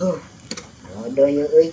Bodoh ya euy.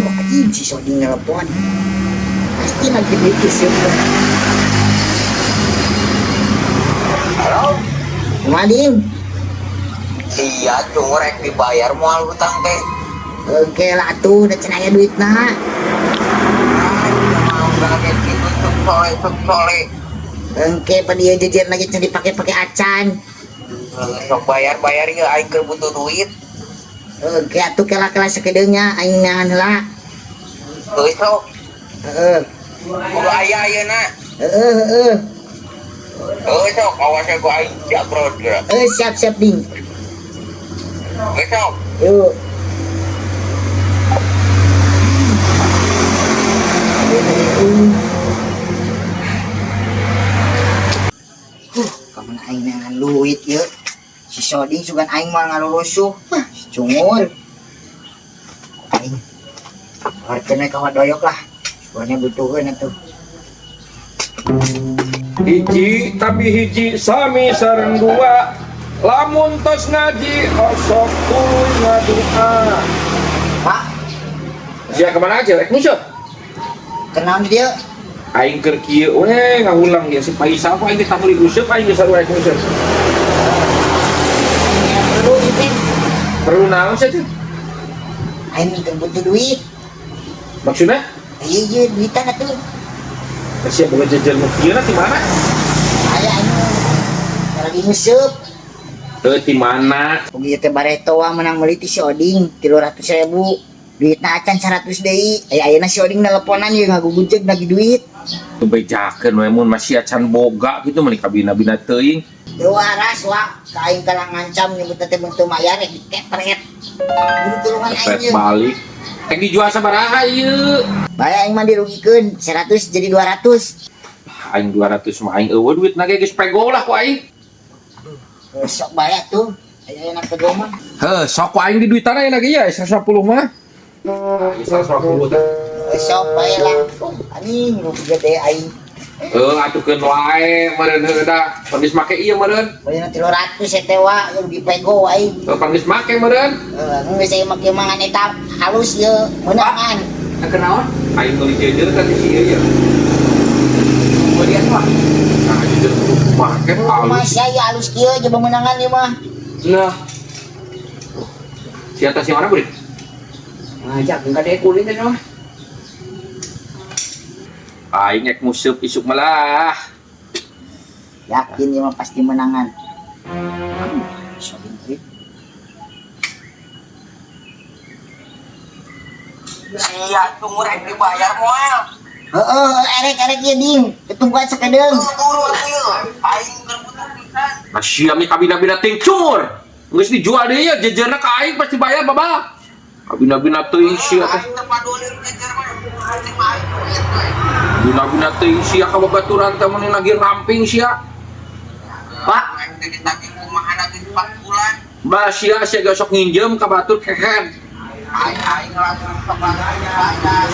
Anjing si Soding nelpon. Pasti lagi duit sih. Halo? Kumaha, Ding? Iya, cungur rek dibayar moal hutang teh. Oke lah atuh, da cenah aya duitna. Ah, mau kayak gitu cuk sole cuk sole. Engke pan ieu jejer lagi cenah dipake-pake acan. Sok bayar-bayar ya aing keur butuh duit. Oke atuh kela-kela sakedeung nya aing neangan heula. Heuh sok. Heeh. Kudu aya ayeuna. Heeh heeh. Heuh sok awas ya ku aing diupload geura. Siap siap, Ding. Heuh sok. Yuk. Kamana aing neangan duit yeuh? Si Soding sugan aing moal ngarurusuh. Hah, si cungur. Aing keluarkeun we ka Wadoyok lah. Sugannya butuheun atuh. Hiji tapi hiji sami sareng dua, lamun tos ngaji osok tuluy ngadua. Pak, Sia kemana aja rek nguseup? Kenaon di dieu? Aing keur kieu we ngahulang ya si Paisal kok aing teh meuli useup aing geus sarua rek nguseup. Perlu itu. Perlu naon sih teh? Aing keur butuh duit. Maksudnya? Iya iya duitan atuh. Sia boga jajan nu kieu ti mana? Aya aing lagi nguseup. Teu ti mana? Ugi teh bareto wa menang meuli ti si Oding 300.000. Duitna acan 100 deui. Aya ayeuna si Oding nelponan ieu ngagugujeg nagih duit. Teu bejakeun we mun masih acan boga gitu meuni kabina-bina teuing. Teu waras wa, ka aing kalah ngancam nyebut teh mun teu mayar rek dikepret. Buru tulungan aing Kepret ieu. balik. Rek dijual sabaraha ieu? Bae aing mah dirugikeun 100 jadi 200. Aing 200 mah aing eueuh duitna ge geus pego lah ku aing. Sok bae atuh. Aya ayeuna pego mah. Heuh, sok ku aing di duitan aya lagi ya 150 mah. Ah, 150 teh. Sok bae lah. Anjing rugi gede aing. Heuh, atukeun wae meureun heuh da. Pan geus make ieu meureun. Beulina 300 teh wa rugi pego aing. Heuh, pan geus make meureun. Heuh, geus aya make mangan eta halus ieu meunangan. Keur naon? Aing meuli jejer tadi si ieu ya. Beulian mah. Nah, jejer make Rumah halus. saya halus kieu aja meunangan ieu mah. Nah, Si atas yang mana, Budi? ngajak enggak deh kulin teh mah. Aing rek nguseup isuk malah. Yakin ieu mah pasti menangan. Sok ini. Sia cungur rek dibayar moal. Heeh, erek-erek ieu ding. Ketungguan sakedeung. Buru atuh ieu. Aing keur butuh pisan. Nah, sia mi kabina-bina teuing cungur. Geus dijual deui ya jejerna ka aing pasti bayar babak. Kabina-bina teuing sia teh. Aing teu paduli jejer mah. Aing mah aing duit we. Guna-guna teuing sia ka babaturan teh mun lagi ramping sia. Pak, Aing teh ditagih kumaha lagi 4 bulan. Bah sia sia ge sok nginjem ka batur kehen. Aing aing langsung sok langsung bayar.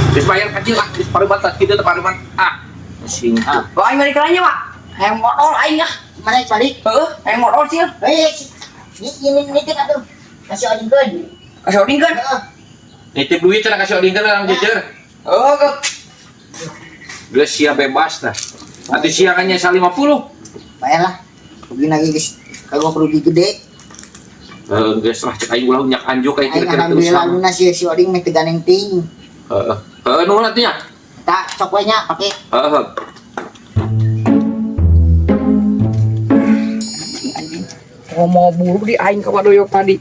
Geus bayar kecil lah, geus parubat kitu teh parubat. Ah, sing. ah, aing balik lagi, Pak. Hayang modal aing ah. Mana balik? Heeh, hayang modal sih. Hei, ini nitip atuh. Kasih odingkeun. Kasih oding kan? Heeh. Nitip duit cenah kasih odingkeun orang jejer. Heeh, ke. Geus sia bebas tah. Atuh sia kan nyesa 50. Bae lah. Rugi lagi geus kagok rugi gede. Heuh, geus lah cek aing ulah nyak anjuk aing Aing kira-kira teu alhamdulillah usah. lunas ya si oding meh teu ganeng ting. Heeh. Heeh, nuhun atuh nya. Tak sok we nya pake. Heeh. Anjing. Ngomong buru di aing ka Wadoyok tadi.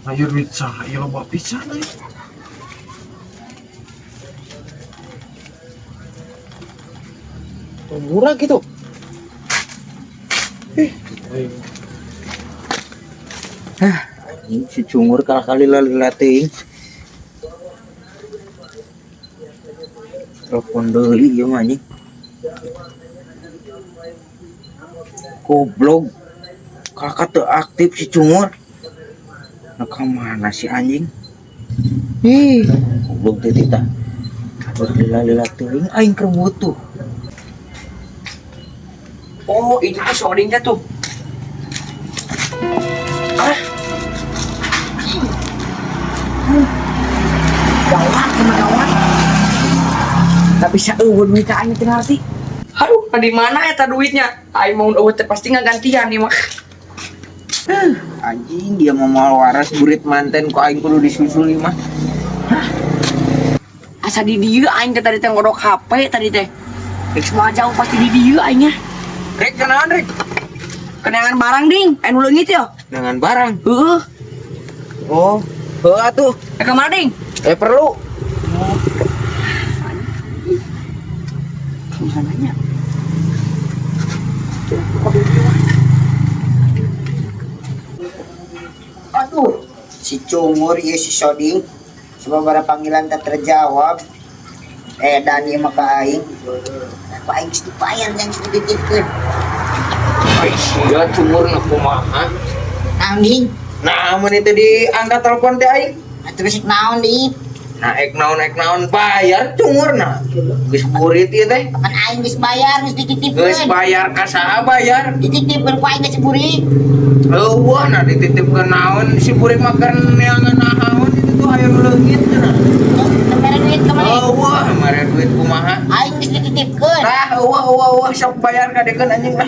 Ayo duit saya loba pisan euy. Oh, murah gitu. Anjing si cungur kalah kali lalila teuing. Telepon deui ieu mah anjing. Goblok. Kakak teu aktif si cungur. Nah, ka mana si anjing? Ih, goblok teh tita. Lila-lila teuing aing keur butuh. Oh, itu tuh sodingnya tuh. Ah. Gawat, emang gawat. Gak bisa euweuh duit ka aing teh ngarti. Aduh, di mana eta duitnya? Aing mau euweuh teh pasti ngagantian nih mah. Anjing dia mau moal waras burit manten kok aing kudu disusuli mah. Asa di dieu aing teh tadi teh ngodok HP tadi teh. Rek semua jauh pasti di dieu aingnya. Rek kenaon rek? Kenangan barang ding, anu leungit ya. Dengan barang. Heeh. Oh, heuh atuh. Eh ka mana ding? Eh perlu. Bisa nanya. Aduh, si cungur ieu si Soding. Sababaraha panggilan tak terjawab. Eh dan ieu mah ka aing. Ku aing geus dibayar yang geus dititipkeun. Ai sia cungur na kumaha. Naon ding? Nah, mun itu diangkat telepon teh aing. Atuh geus naon deui? Nah, ek naon bayar cungur nah. Geus burit ieu teh. Kan aing geus bayar geus Geus dititipkeun. bayar ka saha bayar? Dititipkeun ku aing ka si burik. Eueuh nah dititipkeun naon si burik mah keur neangan naon itu tuh hayang leungit cenah. Mere duit ka maneh? Eueuh mere duit kumaha? Aing geus dititipkeun. Tah eueuh eueuh eueuh sok bayar kadekeun anjing lah.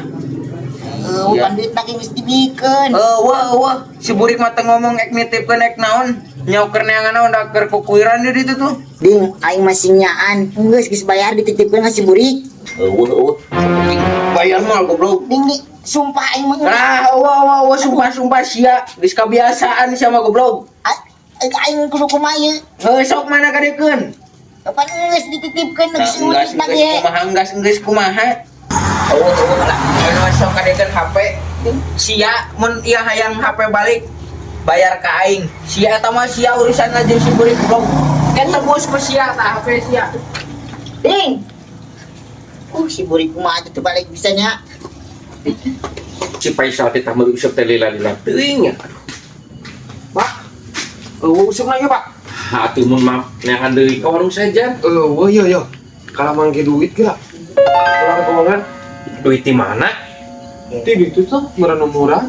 Eueuh pan duit lagi geus dibikeun. Eueuh eueuh si burik mah teu ngomong ek nitipkeun ek naon. Nyaw keur neangan naon da keur kukuiran di ditu tuh. Ding, aing masih nyaan. Geus geus bayar dititipkeun ka si burik. Eueuh eueuh. Bayar moal goblok. Ding, ding, sumpah aing mah geus. Nah, eueuh eueuh eueuh sumpah-sumpah sia geus kabiasaan sia mah goblok. Aing kudu kumaha ieu? Heuh sok mana kadekeun? Kapan geus dititipkeun Nah, geus enggas duit enggeus lagi. kumaha enggas enggeus kumaha. Eueuh eueuh lah. Anu sok kadekeun HP. Sia mun ieu hayang HP balik bayar ka aing. Sia eta mah sia urusan jeung si burik goblok. Kan tebus ku sia tah HP sia. Ding. Si burik kumaha teu balik bisanya. Si Faisal teh tah meuli useup teh lila-lila teuing nya. Pak. Eueuh useup lagi, Pak. Atuh mun mah neangan deui ka warung saja. Eueuh yo yo. Kalau mangke duit geura. Ulah keuangan. Duit di mana? Di ditu tuh meureun murah.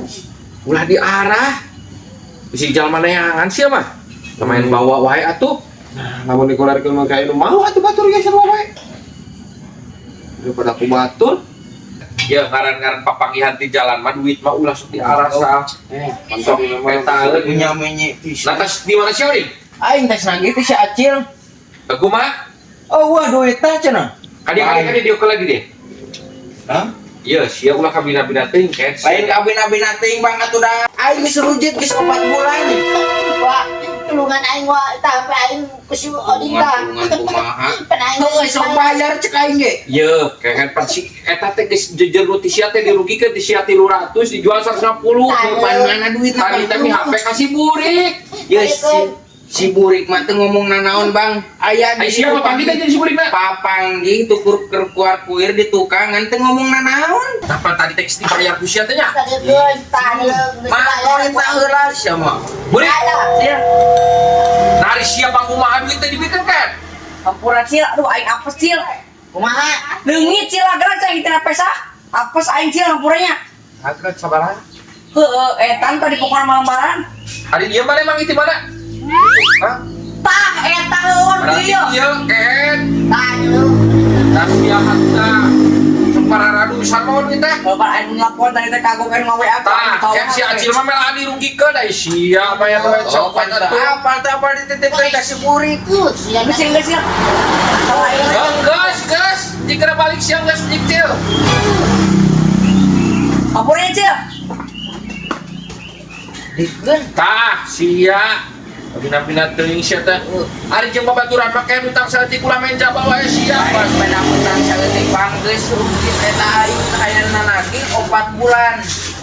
Ulah diarah. Bisi jalma neangan sia mah. Lumayan bawa wae atuh. Nah, lamun dikeluarkeun mah kayak nu mau atuh batur ge sarua wae. Daripada aku batur. Ya ngaran-ngaran papanggihan di jalan mah duit mah ulah sok diarah sah. Mantap Sok eta Punya menye pisan. Nah, tas di mana sih, Ori? Aing tes nagih teh si Acil. Kumaha? Eueuh duit teh cenah. Kadi kadi kadi dieu lagi deh. Hah? Iya, sia ulah kabina-bina teuing ket. Lain kabina-bina teuing bang atuh da. Aing geus rujit geus 4 bulan. Wah, tulungan aing wa tah sampai aing ku si Oding tah. Tulungan kumaha? Pan aing Heuh sok bayar cek aing ge. Ye, kehan pan si eta teh geus jejer nu ti sia teh dirugikeun ti sia 300 dijual 150. Pan mana duit Tadi teh mi HP ka si burik. Ya si burik mah teu ngomong nanaon bang. Aya Ai sia mah panggil teh jeung si burikna. Papanggih tukur keur kuar kuir di tukang ngan teu ngomong nanaon. Tah tadi teh geus dibayar ku sia teh nya. Tadi geus tah geus Mah bayar. kita heula sia mah. Burik, Cil, nari sia pangkumaha duit teh dibikeun kan? hampura cil, aduh aing apes cil. Kumaha? Leungit cil ageran cai tina pesa. Apes aing cil hampuranya. Agak sabaraha. Heeh, etan tadi pokokna malam-malam. Hari dia mana emang itu mana? Hah? Tah eta heueuh Berarti ieu. ieu kehet. Tah dulu. Kasih hatta. Separadusan mau duit teh. Bapak aing nelpon tadi teh kagok aing ngawa aku. Tah, yang si Acil mah melah dirugikeun ai sia mah yang Oh, sok pan atuh. apa teh apa dititipkeun ka si burik. Sia Geus geus cil. Salah aing. Geus, geus, dikira balik siang geus dikcil. Hampuranya cil. Dikeun. Tah, sia. Bina-bina teuing sia teh. Ari jeung babaturan mah kayak utang saeutik ulah main jaba wae sia. Aing pada utang saeutik bang geus rujit eta aing hayang nagih 4 bulan.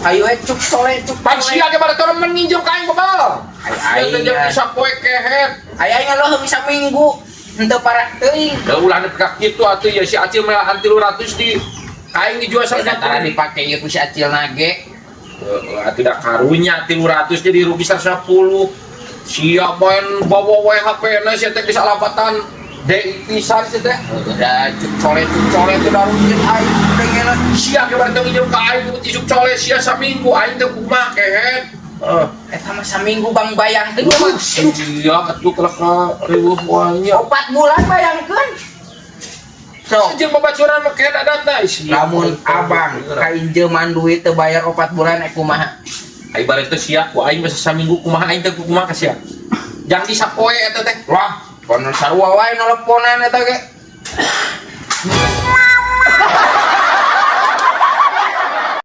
Ayo we cuk sole cuk. Pan sia ge baturan meninjem ka aing bebal. Ai Sia teh jeung bisa poe kehet. Ai aing ngeluh bisa minggu. Henteu parah teuing. Da ulah nepi ka kitu atuh ya si Acil melahan 300 di aing dijual Eta tara 150. dipake ieu ku si Acil nage. Heeh, atuh da karunya 300 jadi rugi 150. Siap main bawa wae HP na sia teh bisa labatan. DI pisan sih teh. Udah cuk cole cuk cole teh darungin aing dengena. Sia ge bari teu nginjem ka aing isuk cole sia saminggu aing teh kumaha kehed. Heeh. Eta mah saminggu bang bayangkeun mah. Iya, atuh kalah ka riweuh wae nya. 4 bulan bayangkeun. Sok. Jeung babaturan mah kehed adatna sia. Lamun abang kainjeman duit teu bayar 4 bulan ek kumaha? Ai bari teh sia ku aing mah saminggu kumaha aing teh kumaha ka sia. Jang di sapoe eta teh. Wah, kono sarua wae nelponan eta ge.